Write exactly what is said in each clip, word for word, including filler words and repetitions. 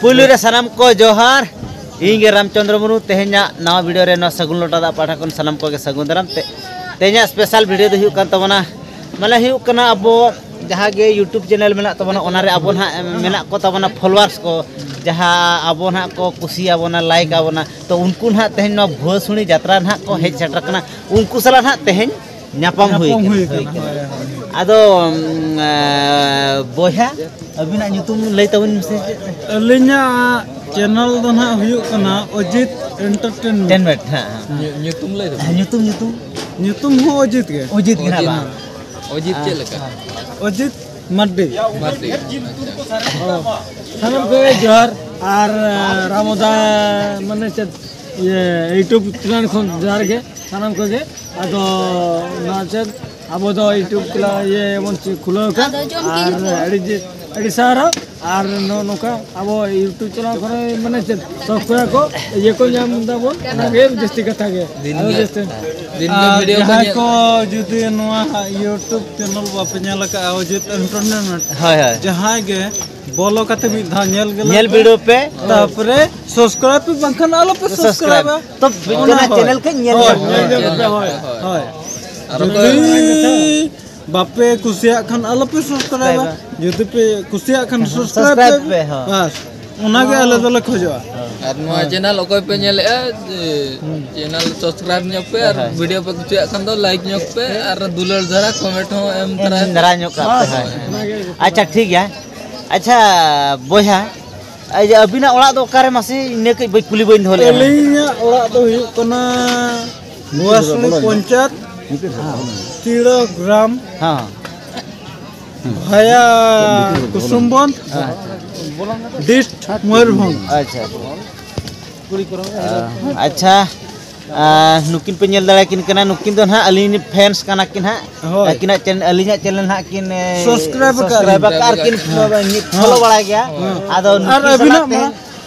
ᱯᱩᱭᱞᱩ ᱨᱮ ᱥᱟᱱᱟᱢ ᱠᱚ ᱡᱚᱦᱟᱨ᱾ ᱤᱧ ᱜᱮ ᱨᱟᱢᱪᱚᱸᱫᱽᱨᱚ ᱢᱩᱨᱢᱩ᱾ ᱛᱮᱦᱮᱧᱟᱜ ᱱᱟᱣᱟ ᱵᱷᱤᱰᱤᱭᱳ ᱨᱮ ᱱᱚᱣᱟ ᱥᱟᱹᱜᱩᱱ ᱞᱚᱴᱟ ᱫᱟᱜ ᱯᱟᱦᱴᱟ ᱠᱷᱚᱱ ᱥᱟᱱᱟᱢ ᱠᱚᱜᱮ ᱥᱟᱹᱜᱩᱱ ᱫᱟᱨᱟᱢ᱾ ᱛᱮ ᱛᱮᱦᱮᱧᱟᱜ ᱥᱯᱮᱥᱟᱞ ᱵᱷᱤᱰᱤᱭᱳ ᱫᱚ ᱦᱩᱭᱩᱜ ᱠᱟᱱ ᱛᱟᱵᱚᱱᱟ, ᱢᱟᱱᱮ ᱦᱩᱭᱩᱜ ᱠᱟᱱᱟ ᱟᱵᱚ ᱡᱟᱦᱟᱸ ᱜᱮ ᱭᱩᱴᱩᱵᱽ ᱪᱮᱱᱮᱞ ᱢᱮᱱᱟᱜ ᱛᱟᱵᱚᱱᱟ, ᱚᱱᱟ ᱨᱮ ᱟᱵᱚ ᱱᱟᱦᱟᱜ ᱢᱮᱱᱟᱜ ᱠᱚ ᱛᱟᱵᱚᱱᱟ ᱯᱷᱚᱞᱳᱣᱟᱨᱥ ᱠᱚ, ᱡᱟᱦᱟᱸ ᱟᱵᱚ ᱱᱟᱦᱟᱜ ᱠᱚ ᱠᱩᱥᱤᱭᱟᱵᱚᱱᱟ, ᱞᱟᱭᱤᱠ ᱟᱵᱚᱱᱟ᱾ ᱛᱚ ᱩᱱᱠᱩ ᱱᱟᱦᱟᱜ ᱛᱮᱦᱮᱧ ᱱᱚᱣᱟ ᱵᱷᱩᱣᱟᱹᱥᱩᱲᱤ ᱡᱟᱛᱨᱟ ᱱᱟᱦᱟᱜ ᱠᱚ ᱦᱮᱡ ᱥᱮᱴᱮᱨ ᱠᱟᱱᱟ, ᱩᱱᱠᱩ ᱥᱟᱞᱟᱜ ᱱᱟᱦᱟᱜ ᱛᱮᱦᱮᱧ ᱧᱟᱯᱟᱢ ᱦᱩᱭ ᱧᱟᱯᱟᱢ ᱠᱟᱱᱟ, ᱦᱩᱭ ᱦᱩᱭ ᱠᱟᱱᱟ, ᱠᱟᱱᱟ᱾ ᱦᱳᱭ, ᱦᱳᱭ᱾ ᱟᱫᱚ ᱩᱢ, ᱮ, ᱵᱚᱭᱦᱟ, ᱟᱹᱵᱤᱱᱟᱜ ᱧᱩᱛᱩᱢ ᱞᱟᱹᱭ ᱛᱟᱵᱚᱱ ᱢᱮᱥᱮ, ᱪᱮᱫ? ᱟᱹᱞᱤᱧᱟᱜ ᱪᱮᱱᱮᱞ ᱫᱚ ᱱᱟᱦᱟᱜ ᱦᱩᱭᱩᱜ ᱠᱟᱱᱟ ᱚᱡᱤᱛ ᱮᱱᱴᱟᱨᱴᱮᱱᱢᱮᱱᱴ᱾ ᱴᱮᱱᱢᱮᱱᱴ, ᱦᱮᱸ, ᱦᱮᱸ᱾ ᱧᱩ-, ᱧᱩᱛᱩᱢ ᱞᱟᱹᱭ ᱛᱟᱵᱚᱱ᱾ ᱦᱮᱸ, ᱧᱩᱛᱩᱢ, ᱧᱩᱛᱩᱢ᱾ ᱧᱩᱛᱩᱢ ᱦᱚᱸ ᱚᱡᱤᱛ ᱜᱮ᱾ ᱚᱡᱤᱛ ᱜᱮ ᱱᱟᱦᱟᱜ ᱚᱡᱤᱛ᱾ ᱵᱟᱝ? ᱚᱡᱤᱛ ᱪᱮᱫ ᱞᱮᱠᱟ? ᱚᱡᱤᱛ ᱢᱟᱨᱰᱤ᱾ ᱢᱟᱨᱰᱤ, ᱟᱪᱪᱷᱟ᱾ ᱚ, ᱥᱟᱱᱟᱢ ᱠᱚᱜᱮ ᱡᱚᱦᱟᱨ᱾ ᱟᱨ, ᱮ, ᱨᱟᱢᱚᱫᱟ, ᱢᱟᱱᱮ ᱪᱮᱫ, ᱤᱭᱟᱹ, ᱭᱩᱴᱩᱵᱽ ᱪᱮᱱᱮᱞ ᱠᱷᱚᱱ ᱡᱚᱦᱟᱨ ᱜᱮ ᱥᱟᱱᱟᱢ ᱠᱚᱜᱮ᱾ ᱟᱫᱚ ᱱᱚᱣᱟ ᱪᱮᱫ, ᱟᱵᱚ ᱫᱚ ᱭᱩᱴᱩᱵᱽ ᱪᱮᱱᱮᱞ ᱤᱭᱟᱹ ᱵᱚᱱ ᱪᱮ-, ᱠᱷᱩᱞᱟᱹᱣ ᱟᱠᱟᱫ᱾ ᱟᱫᱚ ᱡᱚᱢ ᱟᱨ ᱠᱤᱫᱤᱧ ᱠᱚ᱾ ᱟᱹᱰᱤ ᱡᱮ-, ᱟᱹᱰᱤ ᱥᱟᱨᱦᱟᱣ᱾ ᱟᱨ ᱱᱚᱜᱼᱚ ᱱᱚᱝᱠᱟ ᱟᱵᱚ ᱭᱩᱴᱩᱵᱽ ᱪᱮᱱᱮᱞ ᱠᱚᱨᱮ, ᱢᱟᱱᱮ ᱪᱮᱫ, ᱥᱟᱵᱥᱠᱨᱟᱭᱤᱵ ᱠᱚ, ᱤᱭᱟᱹ ᱠᱚ ᱧᱟᱢ ᱫᱟᱵᱚᱱ, ᱚᱱᱟᱜᱮ ᱡᱟᱹᱥᱛᱤ ᱠᱟᱛᱷᱟ ᱜᱮ᱾ ᱫᱤᱱ ᱟᱫᱚ ᱜᱮ, ᱡᱟᱹᱥᱛᱤ ᱫᱤᱱ ᱜᱮ ᱟᱨ ᱵᱷᱤᱰᱤᱭᱳ ᱠᱚ ᱡᱟᱦᱟᱸᱭ ᱧᱮᱞ᱾ ᱠᱚ ᱡᱩᱫᱤ ᱱᱚᱣᱟ ᱭᱩᱴᱩᱵᱽ ᱪᱮᱱᱮᱞ ᱵᱟᱯᱮ ᱧᱮᱞ ᱟᱠᱟᱫᱼᱟ, ᱚᱡᱤᱛ ᱮᱱᱴᱟᱨᱴᱮᱱᱢᱮᱱᱴ, ᱦᱳᱭ, ᱦᱳᱭ᱾ ᱡᱟᱦᱟᱸᱭ ᱜᱮ ᱵᱚᱞᱚ ᱠᱟᱛᱮ ᱢᱤᱫ ᱫᱷᱟᱣ ᱧᱮᱞ ᱜᱮᱞᱮ ᱧᱮᱞ ᱯᱮ᱾ ᱵᱤᱰᱟᱹᱣ ᱯᱮ᱾ ᱛᱟᱯᱚᱨᱮ ᱥᱟᱵᱥᱠᱨᱟᱭᱤᱵ ᱯᱮ, ᱵᱟᱝᱠᱷᱟᱱ ᱟᱞᱚ ᱯᱮ ᱥᱟᱵᱥᱠᱨᱟᱭᱤᱵᱟ᱾ ᱥᱟᱵᱥᱠᱨᱟᱭᱤᱵᱟ᱾ ᱛᱚ ᱚᱱᱟ ᱵᱤᱪᱟᱹᱨᱟ ᱦᱚᱸ᱾ ᱪᱮᱱᱮᱞ ᱠᱷᱚᱱ ᱧᱮᱞ ᱦᱳᱭ, ᱧᱟᱢ ᱧᱮᱞ ᱯᱮ᱾ ᱧᱟᱢ ᱯᱮ, ᱦᱳᱭ, ᱦᱳᱭ᱾ ᱟᱨ ᱚᱠᱚᱭ ᱡᱩᱫᱤ ᱵᱟᱯᱮ ᱠᱩᱥᱤᱭᱟᱜ ᱠᱷᱟᱱ ᱟᱞᱚ ᱯᱮ ᱥᱟᱵᱥᱠᱨᱟᱭᱤᱵᱟ᱾ ᱥᱟᱵᱥᱠᱨᱟᱭᱤᱵᱟ᱾ ᱡᱩᱫᱤ ᱯᱮ ᱠᱩᱥᱤᱭᱟᱜ ᱠᱷᱟᱱ ᱥᱟᱵᱥᱠᱨᱟᱭᱤᱵ ᱥᱟᱵᱥᱠᱨᱟᱭᱤᱵ ᱯᱮ᱾ ᱯᱮ, ᱦᱳᱭ᱾ ᱵᱟᱥ, ᱚᱱᱟᱜᱮ ᱟᱞᱮ ᱫᱚᱞᱮ ᱠᱷᱚᱡᱚᱜᱼᱟ᱾ ᱟᱨ ᱱᱚᱣᱟ ᱦᱳᱭ᱾ ᱪᱮᱱᱮᱞ ᱚᱠᱚᱭ ᱯᱮ ᱧᱮᱞᱮᱫᱼᱟ, ᱡᱮ ᱦᱩᱸ᱾ ᱪᱮᱱᱮᱞ ᱥᱟᱵᱥᱠᱨᱟᱭᱤᱵ ᱧᱚᱜ ᱯᱮ, ᱟᱨ ᱦᱳᱭ᱾ ᱵᱷᱤᱰᱤᱭᱳ ᱯᱮ ᱠᱩᱥᱤᱭᱟᱜ ᱠᱷᱟᱱ ᱫᱚ ᱞᱟᱭᱤᱠ ᱧᱚᱜ ᱯᱮ, ᱟᱨ ᱫᱩᱞᱟᱹᱲ ᱫᱷᱟᱨᱟ ᱠᱚᱢᱮᱱᱴ ᱦᱚᱸ ᱮᱢ ᱛᱚᱨᱟᱭ ᱮᱢ ᱯᱮ᱾ ᱫᱷᱟᱨᱟ ᱧᱚᱜ ᱠᱟᱜ ᱯᱮ, ᱦᱳᱭ᱾ ᱚᱱᱟᱜᱮ᱾ ᱟᱪᱪᱷᱟ, ᱴᱷᱤᱠ ᱜᱮᱭᱟ᱾ ᱟᱪᱪᱷᱟ, ᱵᱚᱭᱦᱟ, ᱟᱪᱪᱷᱟ, ᱟᱹᱵᱤᱱᱟᱜ ᱚᱲᱟᱜ ᱫᱚ ᱚᱠᱟᱨᱮ ᱢᱟᱥᱮ? ᱤᱱᱟᱹ ᱠᱟᱹᱡ ᱵᱟᱹᱧ ᱠᱩᱞᱤ ᱵᱟᱹᱧ ᱫᱚᱦᱚ ᱞᱮᱫᱼᱟ᱾ ᱟᱹᱞᱤᱧᱟᱜ ᱚᱲᱟᱜ ᱫᱚ ᱦᱩᱭᱩᱜ ᱠᱟᱱᱟ ᱱᱚᱣᱟ ᱥᱩᱲᱤ ᱯᱚᱧᱪᱟᱭᱮᱛ, ᱛᱤᱲᱟ ᱜᱨᱟᱢ, ᱦᱮᱸ᱾ ᱵᱷᱟᱭᱟ ᱠᱩᱥᱩᱢᱵᱚᱱᱫᱷ, ᱦᱮᱸ᱾ ᱰᱤᱥᱴ ᱢᱚᱭᱩᱨᱵᱷᱚᱸᱡᱽ᱾ ᱟᱪᱪᱷᱟ, ᱟᱪᱪᱷᱟ᱾ ᱟᱪᱪᱷᱟ, ᱟᱨ ᱱᱩᱠᱤᱱ ᱯᱮ ᱧᱮᱞ ᱫᱟᱲᱮᱭᱟᱠᱤᱱ ᱠᱟᱱᱟ, ᱱᱩᱠᱤᱱ ᱫᱚ ᱱᱟᱦᱟᱜ ᱟᱹᱞᱤᱧ ᱨᱮᱱ ᱯᱷᱮᱱᱥ ᱠᱟᱱᱟ ᱠᱤᱱ ᱦᱟᱸᱜ᱾ ᱦᱳᱭ᱾ ᱟᱹᱠᱤᱱᱟᱜ ᱪᱮᱱ-, ᱟᱹᱞᱤᱧᱟᱜ ᱪᱮᱱᱮᱞ ᱱᱟᱦᱟᱜ ᱠᱤᱱ, ᱮ, ᱥᱟᱵᱥᱠᱨᱟᱭᱤᱵ ᱟᱠᱟᱫ ᱥᱟᱵᱥᱠᱨᱟᱭᱤᱵ ᱞᱤᱧ᱾ ᱟᱠᱟᱫ ᱟᱨ ᱠᱤᱱ ᱦᱮᱸ᱾ ᱯᱷᱚᱞᱳ ᱵᱟᱲᱟᱭ ᱜᱮᱭᱟ᱾ ᱦᱮᱸ᱾ ᱟᱫᱚ ᱟᱨ ᱱᱩᱠᱤᱱ ᱥᱟᱞᱟᱜ ᱟᱹᱵᱤᱱᱟᱜ ᱛᱮᱦᱮᱧ ᱢᱟ-,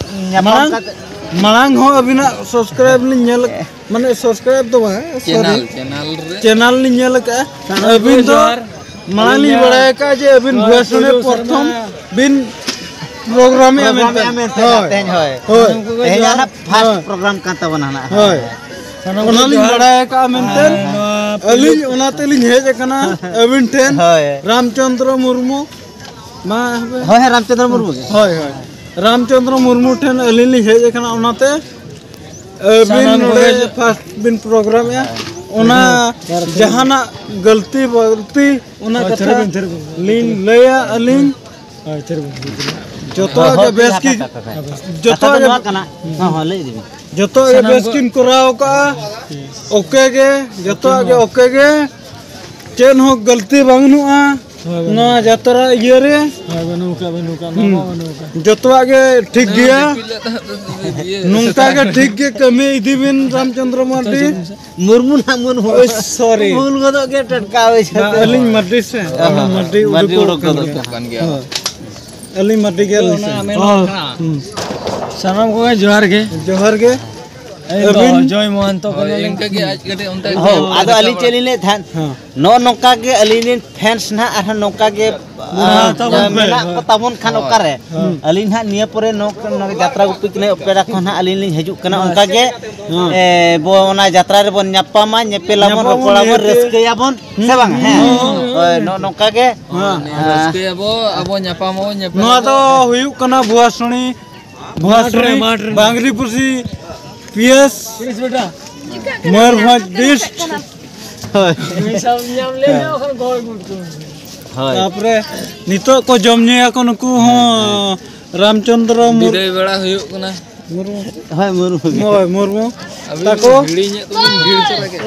ᱧᱟᱯᱟᱢ ᱢᱟᱲᱟᱝ, ᱠᱟᱛᱮ ᱢᱟᱲᱟᱝ ᱦᱚᱸ ᱟᱹᱵᱤᱱᱟᱜ ᱥᱟᱵᱥᱠᱨᱟᱭᱤᱵ ᱞᱤᱧ ᱧᱮᱞ, ᱢᱟᱱᱮ ᱥᱟᱵᱥᱠᱨᱟᱭᱤᱵ ᱫᱚ ᱵᱟᱝ, ᱪᱮᱱᱮᱞ, ᱥᱚᱨᱤ᱾ ᱪᱮᱱᱮᱞ ᱨᱮ᱾ ᱪᱮᱱᱮᱞ ᱞᱤᱧ ᱧᱮᱞ ᱟᱠᱟᱫᱼᱟ᱾ ᱥᱟᱱᱟᱢ ᱟᱹᱵᱤᱱ ᱠᱚ ᱫᱚ ᱡᱚᱦᱟᱨ᱾ ᱢᱟᱲᱟᱝ ᱞᱤᱧ ᱟᱹᱞᱤᱧᱟᱜ ᱵᱟᱲᱟᱭ ᱟᱠᱟᱫᱼᱟ ᱡᱮ ᱟᱹᱵᱤᱱ ᱱᱚᱣᱟ ᱵᱷᱩᱭᱟᱹᱥᱩᱱᱤ ᱥᱩᱨᱩ ᱯᱨᱚᱛᱷᱚᱢ ᱥᱮᱨᱢᱟ ᱵᱤᱱ ᱯᱨᱳᱜᱨᱟᱢᱮᱜᱼᱟ ᱯᱨᱳᱜᱨᱟᱢᱮᱜᱼᱟ ᱢᱮᱱᱛᱮ᱾ ᱢᱮᱱᱛᱮ ᱦᱳᱭ᱾ ᱛᱮᱦᱮᱧ, ᱦᱳᱭ᱾ ᱦᱳᱭ᱾ ᱛᱮᱦᱮᱧ ᱦᱳᱭ᱾ ᱦᱟᱱᱟ ᱯᱷᱟᱥᱴ ᱦᱳᱭ᱾ ᱯᱨᱳᱜᱨᱟᱢ ᱠᱟᱱ ᱛᱟᱵᱚᱱᱟ ᱦᱟᱸᱜ᱾ ᱦᱳᱭ᱾ ᱦᱳᱭ᱾ ᱥᱟᱱᱟᱢ ᱠᱚ ᱚᱱᱟᱞᱤᱧ ᱡᱚᱦᱟᱨ᱾ ᱵᱟᱲᱟᱭ ᱟᱠᱟᱫᱼᱟ ᱢᱮᱱᱛᱮ᱾ ᱟᱨ ᱱᱚᱣᱟ ᱟᱹᱞᱤᱧ ᱚᱱᱟ ᱛᱮᱞᱤᱧ ᱦᱮᱡ ᱟᱠᱟᱱᱟ ᱟᱹᱵᱤᱱ ᱴᱷᱮᱱ᱾ ᱦᱳᱭ᱾ ᱨᱟᱢᱪᱚᱸᱫᱽᱨᱚ ᱢᱩᱨᱢᱩ᱾ ᱢᱟ ᱦᱳᱭ, ᱦᱮᱸ, ᱨᱟᱢᱪᱚᱸᱫᱽᱨᱚ ᱢᱩᱨᱢᱩ ᱜᱮ᱾ ᱦᱳᱭ, ᱦᱳᱭ᱾ ᱨᱟᱢᱪᱚᱸᱫᱽᱨᱚ ᱢᱩᱨᱢᱩ ᱴᱷᱮᱱ ᱟᱹᱞᱤᱧ ᱞᱤᱧ ᱦᱮᱡ ᱟᱠᱟᱱᱟ, ᱚᱱᱟᱛᱮ ᱟᱹᱵᱤᱱ ᱥᱟᱱᱟᱢ ᱱᱚᱰᱮ ᱠᱚᱜᱮ ᱯᱷᱟᱥᱴ ᱵᱤᱱ ᱯᱨᱳᱜᱨᱟᱢᱮᱜᱼᱟ, ᱚᱱᱟ ᱦᱮᱸ᱾ ᱡᱟᱦᱟᱱᱟᱜ ᱜᱟᱹᱞᱛᱤ ᱵᱟᱹᱞᱛᱤ ᱚᱱᱟ ᱦᱳᱭ, ᱠᱟᱛᱷᱟ ᱛᱷᱤᱨ ᱵᱤᱱ, ᱛᱷᱤᱨ ᱵᱤᱱ᱾ ᱞᱤᱧ ᱞᱟᱹᱭᱟ ᱟᱹᱞᱤᱧ᱾ ᱦᱳᱭ, ᱛᱷᱤᱨ ᱵᱤᱱ, ᱛᱷᱤᱨ ᱵᱤᱱ᱾ ᱡᱚᱛᱚᱣᱟᱜ ᱜᱮ ᱦᱳᱭ, ᱵᱮᱥ ᱦᱳᱭ, ᱜᱮ, ᱦᱟᱯᱮ, ᱦᱟᱯᱮ, ᱦᱟᱯᱮ᱾ ᱡᱚᱛᱚᱣᱟᱜ ᱠᱟᱛᱷᱟ ᱫᱚ ᱜᱮ, ᱱᱚᱣᱟ ᱠᱟᱱᱟ᱾ ᱦᱚᱸ, ᱦᱚᱸ, ᱞᱟᱹᱭ ᱤᱫᱤ ᱵᱤᱱ᱾ ᱡᱚᱛᱚᱣᱟᱜ ᱜᱮ ᱥᱟᱱᱟᱢ ᱵᱮᱥ ᱠᱚ ᱠᱤᱱ ᱠᱚᱨᱟᱣ ᱠᱟᱜᱼᱟ᱾ ᱳᱠᱮ ᱜᱮ, ᱡᱚᱛᱚᱣᱟᱜ ᱜᱮ ᱳᱠᱮ ᱜᱮ᱾ ᱪᱮᱫ ᱦᱚᱸ ᱜᱟᱹᱞᱛᱤ ᱵᱟᱹᱱᱩᱜᱼᱟ ᱦᱳᱭ, ᱵᱟᱹᱱᱩᱜ ᱱᱚᱣᱟ ᱠᱟᱜᱼᱟ᱾ ᱡᱟᱛᱨᱟ ᱤᱭᱟᱹ ᱨᱮ᱾ ᱦᱳᱭ, ᱵᱟᱹᱱᱩᱜ ᱠᱟᱜᱼᱟ, ᱵᱟᱹᱱᱩᱜ ᱠᱟᱜᱼᱟ, ᱱᱚᱣᱟ ᱦᱩᱸ᱾ ᱢᱟ ᱵᱟᱹᱱᱩᱜ ᱠᱟᱜᱼᱟ᱾ ᱡᱚᱛᱚᱣᱟᱜ ᱜᱮ ᱴᱷᱤᱠ ᱜᱮᱭᱟ᱾ ᱱᱚᱣᱟ ᱫᱤᱯᱤᱞ ᱞᱮ ᱛᱟᱦᱮᱸᱫ ᱫᱚ ᱤᱭᱟᱹ᱾ ᱱᱚᱝᱠᱟ ᱜᱮ ᱴᱷᱤᱠ ᱜᱮ ᱠᱟᱹᱢᱤ ᱤᱫᱤ ᱵᱤᱱ, ᱨᱟᱢᱪᱚᱸᱫᱽᱨᱚ ᱢᱟᱨᱰᱤ᱾ ᱢᱩᱨᱢᱩ ᱱᱟᱜ ᱢᱩᱨᱢᱩ᱾ ᱳᱭ, ᱥᱚᱨᱤ᱾ ᱵᱷᱩᱞ ᱜᱚᱫᱚᱜ ᱜᱮ ᱴᱟᱴᱠᱟ ᱳᱭ ᱵᱟ, ᱥᱟᱛᱮ᱾ ᱟᱹᱞᱤᱧ ᱢᱟᱨᱰᱤ ᱥᱮ? ᱚ, ᱟᱹᱞᱤᱧ ᱢᱟᱨᱰᱤ ᱢᱟᱨᱰᱤ ᱩᱰᱩᱠᱚᱜ ᱩᱰᱩᱠ ᱠᱟᱱ ᱜᱚᱫᱚᱜ ᱜᱮᱭᱟ᱾ ᱠᱟᱱ ᱜᱮᱭᱟ᱾ ᱦᱳᱭ᱾ ᱟᱹᱞᱤᱧ ᱢᱟᱨᱰᱤ ᱜᱮ ᱟᱹᱞᱤᱧ ᱥᱮ? ᱚᱱᱟ ᱢᱮᱱ ᱦᱳᱭ᱾ ᱠᱟᱱᱟ᱾ ᱦᱩᱸ᱾ ᱥᱟᱱᱟᱢ ᱠᱚᱜᱮ ᱡᱚᱦᱟᱨ ᱜᱮ᱾ ᱡᱚᱦᱟᱨ ᱜᱮ᱾ ᱟᱹᱞᱤᱧ ᱫᱚ ᱟᱹᱵᱤᱱ? ᱚᱡᱚᱭ ᱢᱚᱦᱟᱱᱛᱚ ᱦᱳᱭ, ᱠᱟᱱᱟᱞᱤᱧ᱾ ᱤᱱᱠᱟᱹ ᱜᱮ ᱟᱡ ᱠᱟᱹᱴᱤᱡ ᱚᱱᱛᱮ ᱦᱳᱭ, ᱟᱫᱚ ᱟᱹᱞᱤᱧ ᱪᱮᱫ ᱞᱤᱧ ᱞᱟᱹᱭᱮᱫ ᱛᱟᱦᱮᱸᱫ? ᱦᱮᱸ᱾ ᱱᱚᱜᱼᱚ ᱱᱚᱝᱠᱟ ᱜᱮ ᱟᱹᱞᱤᱧ ᱨᱮᱱ ᱯᱷᱮᱱᱥ ᱱᱟᱦᱟᱜ ᱟᱨᱦᱚᱸ ᱱᱚᱝᱠᱟ ᱜᱮ, ᱵᱚᱲᱦᱟᱣ ᱟ, ᱛᱟᱵᱚᱱ ᱯᱮ᱾ ᱢᱮᱱᱟᱜ ᱠᱚ ᱛᱟᱵᱚᱱ ᱠᱷᱟᱱ ᱦᱳᱭ᱾ ᱚᱠᱟᱨᱮ? ᱦᱮᱸ᱾ ᱟᱹᱞᱤᱧ ᱱᱟᱦᱟᱜ ᱱᱤᱭᱟᱹ ᱯᱚᱨᱮ ᱱᱚ-, ᱱᱚᱰᱮ ᱡᱟᱛᱨᱟ ᱜᱩᱯᱤ ᱠᱟᱹᱱᱟᱹᱧ ᱚᱯᱮᱨᱟ ᱠᱷᱚᱱ ᱱᱟᱦᱟᱜ ᱟᱹᱞᱤᱧ ᱞᱤᱧ ᱦᱤᱡᱩᱜ ᱠᱟᱱᱟ᱾ ᱦᱮᱸ᱾ ᱚᱱᱠᱟ ᱜᱮ, ᱦᱮᱸ᱾ ᱮ, ᱵᱚ ᱚᱱᱟ ᱡᱟᱛᱨᱟ ᱨᱮᱵᱚᱱ ᱧᱟᱯᱟᱢᱟ, ᱧᱮᱯᱮᱞᱟᱵᱚᱱ, ᱧᱟᱯᱟᱢ ᱨᱚᱯᱚᱲᱟᱵᱚᱱ, ᱱᱤᱦᱟᱹᱛ᱾ ᱨᱟᱹᱥᱠᱟᱹᱭᱟᱵᱚᱱ, ᱦᱩᱸ᱾ ᱥᱮ ᱵᱟᱝ? ᱦᱮᱸ᱾ ᱦᱳᱭ, ᱦᱳᱭ᱾ ᱦᱳᱭ, ᱱᱚᱜᱼᱚ ᱱᱚᱝᱠᱟ ᱜᱮ᱾ ᱦᱮᱸ᱾ ᱦᱮᱸ᱾ ᱨᱟᱹᱥᱠᱟᱹᱭᱟᱵᱚ, ᱟᱵᱚ ᱧᱟᱯᱟᱢᱟᱵᱚ, ᱧᱮᱯᱮᱞᱟᱵᱚ᱾ ᱱᱚᱣᱟ ᱫᱚ ᱦᱩᱭᱩᱜ ᱠᱟᱱᱟ ᱵᱷᱩᱣᱟᱥᱩᱱᱤ, ᱢᱟᱴᱷ ᱨᱮ, ᱵᱷᱩᱣᱟᱥᱩᱱᱤ, ᱢᱟᱴᱷ ᱨᱮ᱾ ᱵᱟᱝᱨᱤ ᱯᱩᱥᱤ, ᱯᱤᱭᱮᱥ, ᱯᱤᱭᱮᱥ ᱵᱮᱴᱟ᱾ ᱢᱚᱭᱩᱨᱵᱷᱚᱸᱡᱽ ᱰᱤᱥᱴ᱾ ᱦᱳᱭ᱾ ᱢᱤᱫ ᱥᱟᱶ ᱧᱟᱢ ᱞᱮᱱᱟ, ᱦᱮᱸ᱾ ᱚᱠᱷᱟᱱ ᱜᱚᱦᱚᱲ ᱜᱩᱴ ᱠᱚ᱾ ᱦᱳᱭ᱾ ᱛᱟᱯᱚᱨᱮ ᱱᱤᱛᱚᱜ ᱠᱚ ᱡᱚᱢ ᱧᱩᱭᱟᱠᱚ ᱱᱩᱠᱩ ᱦᱚᱸ, ᱨᱟᱢᱪᱚᱸᱫᱽᱨᱚ ᱢᱩᱨ-, ᱵᱤᱫᱟᱹᱭ ᱵᱮᱲᱟ ᱦᱩᱭᱩᱜ ᱠᱟᱱᱟ᱾ ᱢᱩᱨᱢᱩ᱾ ᱦᱳᱭ, ᱢᱩᱨᱢᱩ᱾ ᱦᱳᱭ, ᱢᱩᱨᱢᱩ᱾ ᱟᱹᱵᱤᱱ ᱛᱟᱠᱚ᱾ ᱵᱤᱱ ᱦᱤᱲᱤᱧᱮᱫ ᱫᱚᱵᱤᱱ ᱵᱷᱤᱲ ᱪᱟᱵᱟ ᱠᱮᱫ᱾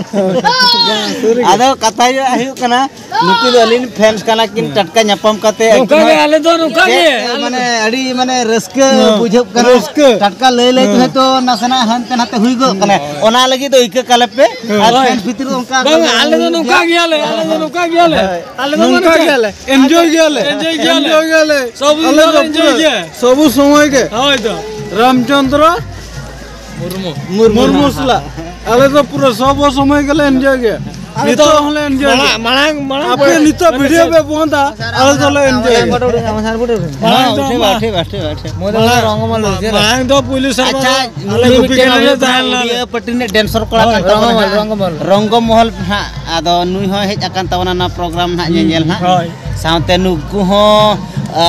ᱵᱟᱝ, ᱥᱟᱹᱨᱤ ᱜᱮ᱾ ᱟᱫᱚ ᱠᱟᱛᱷᱟ ᱦᱩᱭᱩᱜ ᱦᱩᱭᱩᱜ ᱠᱟᱱᱟ, ᱱᱩᱠᱩ ᱫᱚ ᱟᱹᱞᱤᱧ ᱯᱷᱮᱱᱥ ᱠᱟᱱᱟ ᱠᱤᱱ, ᱦᱮᱸ᱾ ᱴᱟᱴᱠᱟ ᱧᱟᱯᱟᱢ ᱠᱟᱛᱮ ᱱᱚᱝᱠᱟ ᱜᱮ, ᱟᱹᱠᱤᱱᱟᱜ ᱟᱞᱮ ᱫᱚ ᱱᱚᱝᱠᱟ ᱪᱮᱫ, ᱜᱮ, ᱟᱞᱮ ᱢᱟᱱᱮ, ᱟᱹᱰᱤ, ᱢᱟᱱᱮ, ᱨᱟᱹᱥᱠᱟᱹ ᱦᱮᱸ, ᱵᱩᱡᱷᱟᱹᱜ ᱠᱟᱱᱟ᱾ ᱨᱟᱹᱥᱠᱟᱹ᱾ ᱴᱟᱴᱠᱟ ᱞᱟᱹᱭ ᱞᱟᱹᱭ ᱛᱮ ᱦᱮᱸ᱾ ᱦᱚᱭᱛᱳ ᱱᱟᱥᱮᱱᱟᱜ ᱦᱟᱱᱛᱮ ᱱᱟᱛᱮ ᱦᱩᱭ ᱜᱚᱫ ᱠᱟᱱᱟ᱾ ᱦᱮᱸ᱾ ᱚᱱᱟ ᱞᱟᱹᱜᱤᱫ ᱫᱚ ᱤᱠᱟᱹ ᱠᱟᱞᱮ ᱯᱮ᱾ ᱦᱮᱸ᱾ ᱟᱨ ᱦᱳᱭ᱾ ᱯᱷᱮᱱᱥ ᱵᱷᱤᱛᱨᱤ ᱨᱮ ᱚᱱᱠᱟ ᱵᱟᱝ, ᱜᱮ ᱟᱞᱮ ᱫᱚ ᱱᱚᱝᱠᱟ ᱜᱮᱭᱟᱞᱮ, ᱟᱞᱮ ᱫᱚ ᱱᱚᱝᱠᱟ ᱜᱮᱭᱟᱞᱮ᱾ ᱦᱳᱭ᱾ ᱟᱞᱮ ᱫᱚ ᱱᱚᱝᱠᱟ ᱢᱟᱱᱮ ᱜᱮᱭᱟᱞᱮ, enjoy ᱜᱮᱭᱟᱞᱮ, enjoy ᱜᱮᱭᱟᱞᱮ᱾ Enjoy ᱜᱮᱭᱟᱞᱮ᱾ ᱥᱚᱵ ᱟᱞᱮ ᱫᱤᱱ ᱫᱚ ᱞᱮ enjoy ᱯᱩᱨᱟᱹ ᱜᱮᱭᱟ᱾ ᱥᱚᱵᱩ ᱥᱚᱢᱚᱭ ᱜᱮ᱾ ᱦᱳᱭ ᱛᱚ᱾ ᱨᱟᱢᱪᱚᱸᱫᱽᱨᱚ ᱢᱩᱨᱢᱩ᱾ ᱢᱩᱨᱢᱩ ᱥᱟᱞᱟᱜ᱾ ᱟᱞᱮ ᱫᱚ ᱯᱩᱨᱟᱹ ᱥᱚᱵ ᱥᱚᱢᱚᱭ ᱜᱮᱞᱮ enjoy ᱜᱮᱭᱟ᱾ ᱟᱞᱮ ᱫᱚ ᱱᱤᱛᱚᱜ ᱦᱚᱸᱞᱮ enjoy ᱢᱟᱲᱟᱝ, ᱫᱟ᱾ ᱢᱟᱲᱟᱝ, ᱢᱟᱲᱟᱝ ᱟᱯᱮ ᱵᱚᱭ-, ᱱᱤᱛᱚᱜ ᱢᱟᱱᱮ video ᱪᱮᱫ? ᱯᱮ ᱵᱚᱱᱫᱟ, ᱟᱞᱮ ᱫᱚᱞᱮ enjoy ᱫᱟ᱾ ᱢᱟᱲᱟᱝ ᱫᱚ ᱴᱷᱤᱠ ᱵᱟ, ᱴᱷᱤᱠ ᱵᱟ, ᱴᱷᱤᱠ ᱵᱟ᱾ ᱢᱟᱲᱟᱝ ᱫᱚ ᱨᱚᱝᱜᱚᱢᱚᱞ ᱨᱮ ᱪᱮᱫ? ᱢᱟᱲᱟᱝ ᱫᱚ ᱯᱩᱭᱞᱩ ᱥᱮᱨᱢᱟ ᱟᱪᱪᱷᱟ, ᱫᱚ ᱟᱞᱮ ᱱᱩᱭ ᱜᱩᱯᱤ ᱢᱤᱫᱴᱮᱱ ᱠᱟᱱᱟ ᱞᱮ ᱦᱩᱭᱩᱜ ᱠᱟᱱᱟ ᱛᱟᱦᱮᱸ ᱞᱮᱱᱟ᱾ ᱩᱰᱤᱭᱟ ᱯᱟᱹᱴᱤ ᱨᱤᱱᱤᱡ dancer ᱠᱚᱲᱟ ᱦᱳᱭ, ᱠᱟᱱ ᱛᱟᱵᱚᱱᱟ ᱨᱚᱝᱜᱚᱢᱚᱞ, ᱦᱟᱸᱜ᱾ ᱨᱚᱝᱜᱚᱢᱚᱞ᱾ ᱨᱚᱝᱜᱚᱢᱚᱦᱚᱞ ᱦᱟᱸᱜ, ᱟᱫᱚ ᱱᱩᱭ ᱦᱚᱸ ᱦᱮᱡ ᱟᱠᱟᱱ ᱛᱟᱵᱚᱱᱟ ᱱᱚᱣᱟ program ᱱᱟᱦᱟᱜ ᱦᱩᱸ, ᱧᱮᱧᱮᱞ ᱦᱟᱸᱜ᱾ ᱦᱳᱭ᱾ ᱥᱟᱶᱛᱮ ᱱᱩᱠᱩ ᱦᱚᱸ, ᱟ,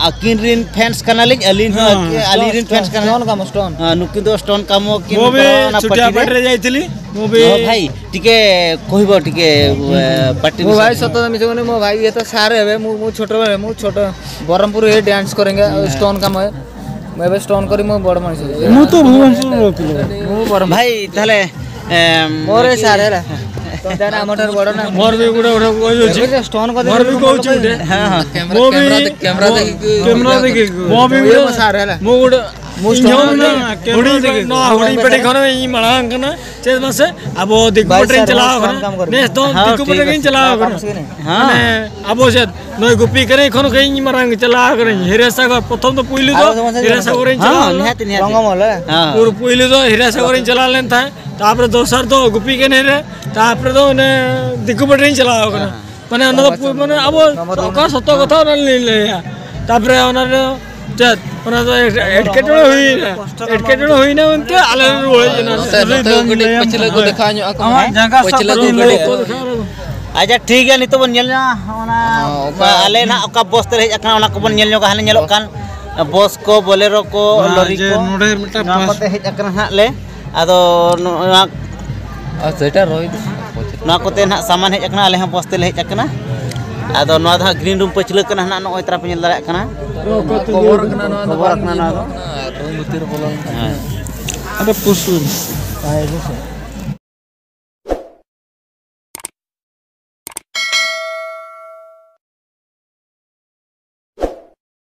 ᱟᱹᱠᱤᱱ ᱨᱤᱱ fans ᱠᱟᱱᱟᱞᱤᱧ, ᱟᱹᱞᱤᱧ ᱦᱚᱸ ᱦᱮᱸ᱾ ᱟᱹᱠᱤ-, ᱟᱹᱞᱤᱧ ᱨᱤᱱ fans ᱠᱟᱱᱟ᱾ ଷ୍ଟୋନ୍ କାମ, ଷ୍ଟୋନ୍। ᱦᱮᱸ, ᱱᱩᱠᱤᱱ ᱫᱚ ଷ୍ଟᱳᱱ ᱠᱟᱢᱚ ᱠᱤᱱ ᱢᱩ ବି କର ᱚᱱᱟ ᱪᱷᱩᱴᱤᱭᱟ ᱯᱟᱹᱴᱤ ᱨᱮ᱾ ᱯᱮᱴ ᱨᱮ ᱡᱟᱭᱛᱤᱞᱤ, ᱢᱩ ବି ᱦᱚᱸ ᱵᱷᱟᱭ, ᱴᱤᱠᱮ ᱠᱚᱦᱤᱵᱚ, ᱴᱤᱠᱮ, ᱮ, ᱯᱟᱴᱤ ᱢᱩ ବିଷୟ। ଭାଇ ସତ ମିଛ କହୁନି, ମୋ ଭାଇ ଇଏ ତ ସାର୍ ହେବେ, ମୁଁ, ମୁଁ ଛୋଟ ବେଳେ, ମୁଁ ଛୋଟ ବ୍ରହ୍ମପୁର ରେ ଡ୍ୟାନ୍ସ କରେଙ୍ଗେ, ଷ୍ଟୋନ୍ କାମ ହେ। ମୁଁ ଏବେ ଷ୍ଟୋନ୍ କରି ମୁଁ ବଡ଼ ମଣିଷ ହେଇଛି। ମୁଁ ତ ଭୁବନେଶ୍ୱରରୁ ପିଲା। ମୁଁ ବଡ଼ ଭାଇ, ତାହେଲେ, ଏମ୍, ମୋର ଏ ସାର୍ ହେଲା। ତମେ ତାହେଲେ ଆମଠାରୁ ବଡ଼ ନା? ମୋର ବି ଗୋଟେ, ଗୋଟେ କହି ଦଉଛି। ଏବେ ଷ୍ଟୋନ୍ କରି ମୋର ବି କହୁଛି ଗୋଟେ। ହଁ, ହଁ। କ୍ୟାମେରା, ମୁଁ ବି କ୍ୟାମେରା ଦେଖ, କ୍ୟାମେରା ଦେଖ। କ୍ୟାମେରା ଦେଖ। ମୁଁ ବି ଇଏ ଗୋଟେ, ମୋ ସାର୍ ହେଲା। ମୁଁ ଗୋଟେ ମୁଁ ଇଞ୍ଜିନିୟର ଷ୍ଟୋନ୍ ନା, କରି କ୍ୟାମେରା ହୁଡ଼ି ଦେଖ। ନା, ହୁଡ଼ି ପେଟି ଖନ ଏଇ ମାଣା ଆଙ୍କନ। ᱪᱮᱫ ᱢᱟᱥᱮ? ᱟᱵᱚ ᱫᱤᱠᱩ ᱵᱟᱭ ᱯᱟᱴᱤ ᱨᱮᱱ ᱥᱟᱨ, ᱪᱟᱞᱟᱣ ᱦᱚᱸ ᱟᱠᱟᱱᱟ᱾ ᱥᱟᱱᱟᱢ ᱠᱟᱢ ᱠᱚᱨᱮ᱾ ᱱᱮᱥ ᱫᱚ ᱦᱮᱸ, ᱫᱤᱠᱩ ᱴᱷᱤᱠ ᱯᱟᱴᱤ ᱜᱤᱧ ᱟᱪᱷᱮ᱾ ᱪᱟᱞᱟᱣ ᱟᱠᱟᱱᱟ᱾ ᱦᱮᱸ᱾ ᱢᱟᱱᱮ, ᱟᱵᱚ ᱪᱮᱫ? ᱱᱚᱜᱼᱚᱭ ᱜᱩᱯᱤ ᱠᱟᱹᱱᱟᱹᱧ, ᱮᱠᱷᱚᱱ ᱠᱷᱚᱱ ᱤᱧ ᱢᱟᱨᱟᱝ ᱪᱟᱞᱟᱣ ᱟᱠᱟᱱᱟᱹᱧ᱾ ᱦᱤᱨᱟᱹᱥᱟᱜᱚᱨ, ᱯᱨᱚᱛᱷᱚᱢ ᱫᱚ ᱯᱩᱭᱞᱩ ᱫᱚ ᱟᱨᱚ ᱡᱮᱢᱚᱱ ᱥᱮ ᱦᱤᱨᱟᱹᱥᱟᱜᱚᱨ ᱤᱧ ᱪᱟᱞᱟᱣ ᱦᱮᱸ, ᱞᱮᱱᱟ᱾ ᱱᱤᱦᱟᱹᱛ, ᱱᱤᱦᱟᱹᱛ᱾ ᱨᱚᱝᱜᱚᱢᱚᱞ, ᱦᱮᱸ᱾ ᱦᱮᱸ᱾ ᱯᱩᱨᱟᱹ ᱯᱩᱭᱞᱩ ᱫᱚ ᱦᱤᱨᱟᱹᱥᱟᱜᱚᱨ ᱤᱧ ᱪᱟᱞᱟᱣ ᱞᱮᱱ ᱛᱟᱦᱮᱸᱫ, ᱛᱟᱨᱯᱚᱨᱮ ᱫᱚᱥᱟᱨ ᱫᱚ ᱜᱩᱯᱤ ᱠᱟᱹᱱᱟᱹᱧ ᱨᱮ, ᱛᱟᱨᱯᱚᱨᱮ ᱫᱚ ᱚᱱᱮ ᱫᱤᱠᱩ ᱯᱟᱴᱤ ᱨᱤᱧ ᱪᱟᱞᱟᱣ ᱟᱠᱟᱱᱟ᱾ ᱦᱮᱸ, ᱦᱮᱸ᱾ ᱢᱟᱱᱮ, ᱚᱱᱟ ᱫᱚ ᱯᱩ-, ᱢᱟᱱᱮ, ᱟᱵᱚ ᱱᱚᱢᱵᱚᱨ ᱚᱠᱟ ᱫᱚ ᱥᱚᱛᱚ ᱠᱟᱛᱷᱟ ᱚᱱᱟ ᱞᱤᱧ ᱞᱟᱹᱭᱟ᱾ ᱛᱟᱨᱯᱚᱨᱮ ᱚᱱᱟ ᱨᱮ ᱪᱮᱫ? ᱚᱱᱟ ᱫᱚ ᱮᱴ-, ᱮᱴᱠᱮᱴᱚᱬᱮ ᱦᱩᱭᱱᱟ᱾ ᱮᱴᱠᱮᱴᱚᱬᱮ ᱦᱩᱭᱱᱟ ᱢᱮᱱᱛᱮ ᱟᱞᱮ ᱞᱮ ᱨᱩᱣᱟᱹᱲ ᱦᱮᱡ ᱮᱱᱟ᱾ ᱱᱚᱛᱮ, ᱱᱚᱛᱮ ᱠᱚ ᱠᱟᱹᱴᱤᱡ ᱯᱟᱹᱪᱷᱞᱟᱹ ᱠᱚ ᱫᱮᱠᱷᱟᱣ ᱧᱚᱜ ᱟᱠᱚ ᱢᱮ᱾ ᱟᱢᱟᱜ ᱡᱟᱸᱜᱟ ᱥᱟᱵ ᱯᱟᱹᱪᱷᱞᱟᱹ ᱠᱚ ᱠᱟᱛᱮ ᱞᱟᱹᱭ ᱠᱟᱹᱴᱤᱡ ᱠᱚ᱾ ᱟᱪᱪᱷᱟ, ᱴᱷᱤᱠ ᱜᱮᱭᱟ, ᱱᱤᱛᱚᱜ ᱵᱚᱱ ᱧᱮᱞ ᱧᱚᱜᱟ ᱚᱱᱟ, ᱦᱚᱸ, ᱚᱠᱟ ᱟᱞᱮ ᱱᱟᱦᱟᱜ ᱚᱠᱟ ᱵᱚᱥ ᱛᱮᱞᱮ ᱦᱮᱡ ᱟᱠᱟᱱᱟ, ᱚᱱᱟ ᱠᱚᱵᱚᱱ ᱧᱮᱞ ᱧᱚᱜᱟ᱾ ᱦᱟᱱᱮ ᱧᱮᱞᱚᱜ ᱠᱟᱱ ᱵᱚᱥ ᱠᱚ, ᱵᱚᱞᱮᱨᱳ ᱠᱚ, ᱚᱱᱟ ᱞᱚᱨᱤ ᱡᱮ ᱠᱚ, ᱱᱚᱰᱮ ᱢᱤᱫᱴᱟᱝ ᱱᱚᱣᱟ ᱯᱟᱥ ᱠᱚᱛᱮ ᱦᱮᱡ ᱟᱠᱟᱱᱟ ᱦᱟᱸᱜ ᱞᱮ᱾ ᱟᱫᱚ ᱱᱚᱣᱟ ᱟᱨ ᱥᱮᱴᱟᱨ ᱦᱩᱭ ᱱᱟ᱾ ᱱᱚᱣᱟ ᱠᱚᱛᱮ ᱱᱟᱦᱟᱜ ᱥᱟᱢᱟᱱ ᱦᱮᱡ ᱟᱠᱟᱱᱟ, ᱟᱞᱮ ᱦᱚᱸ ᱵᱚᱥ ᱛᱮᱞᱮ ᱦᱮᱡ ᱟᱠᱟᱱᱟ᱾ ᱟᱫᱚ ᱱᱚᱣᱟ ᱫᱚ ᱦᱟᱸᱜ green room ᱯᱟᱹᱪᱷᱞᱟᱹ ᱠᱟᱱᱟ ᱱᱟᱦᱟᱜ, ᱱᱚᱜᱼᱚᱭ ᱛᱟᱨᱟ ᱯᱮ ᱧᱮᱞ ᱫᱟᱲᱮᱭᱟᱜ ᱠᱟᱱᱟ᱾ ᱠᱚᱵᱚᱨ ᱠᱟᱱᱟ ᱱᱚᱣᱟ ᱫᱚ, ᱠᱚᱵᱚᱨ ᱠᱟᱱᱟ ᱱᱚᱣᱟ ᱫᱚ᱾ ᱟᱨ ᱨᱩᱢ ᱵᱷᱤᱛᱤᱨ ᱨᱮ ᱵᱚᱞᱚ ᱞᱮᱱᱠᱷᱟᱱ ᱦᱮᱸ᱾ ᱟᱫᱚ ᱯᱩᱥᱩᱞ᱾